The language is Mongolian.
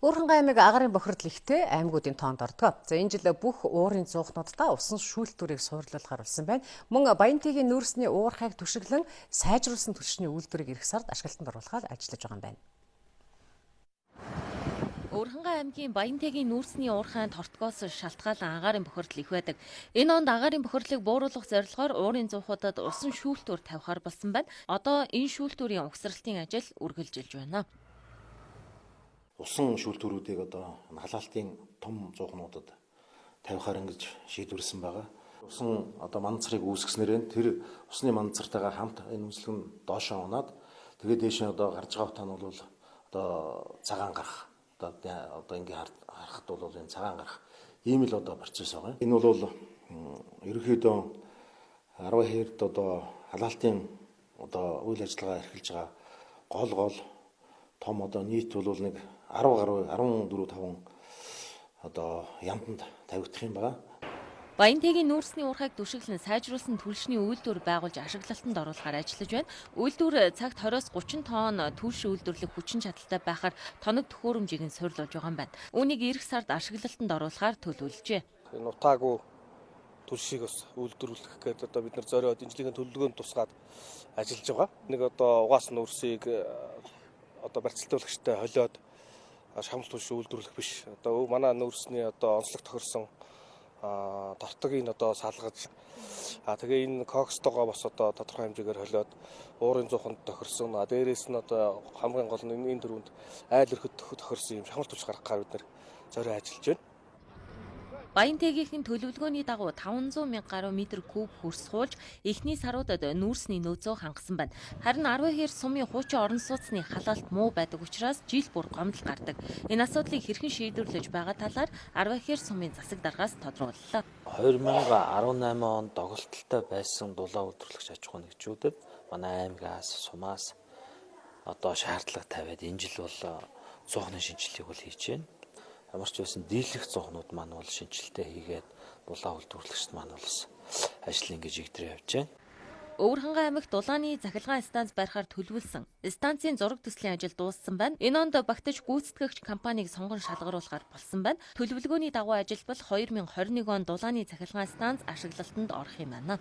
Уурхангай аймаг агарын бохирдол ихтэй аймагуудын тоонд ордог. За, энэ жил бүх уурын зуухнуудаа усан шүүлтүүрийг суурлуулахар болсон байна. Мөн Баянтигийн нүүрсний уурхайг түшиглэн сайжруулсан түлшний үйлдвэрийг ирэх сард ашиглалтанд оруулахаар ажиллаж байгаа юм байна. Уурхангай аймгийн Баянтигийн нүүрсний уурхайн тортгоос шалтгаалan агаарын бохирдол их байдаг. Энэ онд агаарын бохирдлыг бууруулах зорилгоор уурын зуухуудад усан шүүлтүүр тавихаар болсон байна. Одоо энэ шүүлтүүрийн угсралтын ажил үргэлжилж байна. Усан шүүлтүүрүүдийг одоо халаалтын том зуухнуудад тавихаар ингэж шийдвэрлэсэн байгаа. Усан одоо манцрыг үүсгэснээр тэр усны манцартайгаа хамт энэ үнслэг нь доошоо унаад, тэгээд дээшээ одоо гарч байгаа утаа нь бол одоо цагаан гарах, одоо ингээ харахад бол энэ цагаан гарах ийм л одоо процесс байгаа. Энэ бол ерөнхийдөө 12-д одоо халаалтын одоо үйл ажиллагаа эрхэлж байгаа гол гол том одоо нийт бол нэг 10 гаруй 14 5 одоо ямтанд тавигдах юм байна. Баянтигийн нүүрсний уурхайг түшиглэн сайжруулсан түлшний үйлдвэр байгуулж ашиглалтанд оруулахаар ажиллаж байна. Үйлдвэр цагт 20-оос 30 тонн түлш үйлдвэрлэх хүчин чадалтай байхаар тоног төхөөрөмжийг нь суйрлуулж байгаа юм байна. Үүнийг ирэх сард ашиглалтанд оруулахаар төлөвлөжээ. Нутаагүй түлшийг бас үйлдвэрлэх гээд одоо бид нар зориод энэ жилийн төлөвлөгөөнд тусгаад ажиллаж байгаа. Нэг одоо угаас нүүрсийг одоо барьцалтуулагчтай холиод шамал түлш үйлдвэрлэх биш. Одоо манай нүүрсний одоо онцлог тохирсон тортогийг одоо салгаж, тэгээ энэ кокстогоо бас одоо тодорхой хэмжээгээр холиод уурын зууханд тохирсон. Дээрээс нь одоо хамгийн гол нь энэ төрөнд айл өрхөд тохирсон юм шамал түлш гаргахаар бид нар зорио ажиллаж байна. Баянтигийн төлөвлөгөөний дагуу 500 мянга гаруй метр куб хөрс хуулж эхний саруудад нүүрсний нөөцөө хангасан байна. Харин 12 сумын хуучин орон сууцны халаалт муу байдаг учраас жил бүр гомдол гардаг. Энэ асуудлыг хэрхэн шийдвэрлэж байгаа талаар 12 сумын засаг даргаас тодрууллаа. 2018 онд догдолтолтой байсан дулаан үйлдвэрлэгч аж ахуйн нэгжүүдэд манай аймгаас, сумаас одоо шаардлага тавиад энэ жил бол зуухны шинжилгээг бол хийж байна. Ямар ч байсан дийлэх зуухнууд маань бол шинжилтэй хийгээд дулаан үйлдвэрлэгчд маань бол ажил ингэж игдрээ явж байна. Өвөрхангай аймагт дулааны цахилгаан станц барихаар төлөвлөсөн. Станцын зураг төслийн ажил дууссан байна. Энэ онд багтаж гүйцэтгэгч компанийг сонгон шалгаруулахаар болсон байна. Төлөвлөгөөний дагуу ажиллавал 2021 онд дулааны цахилгаан станц ашиглалтанд орох юм байна.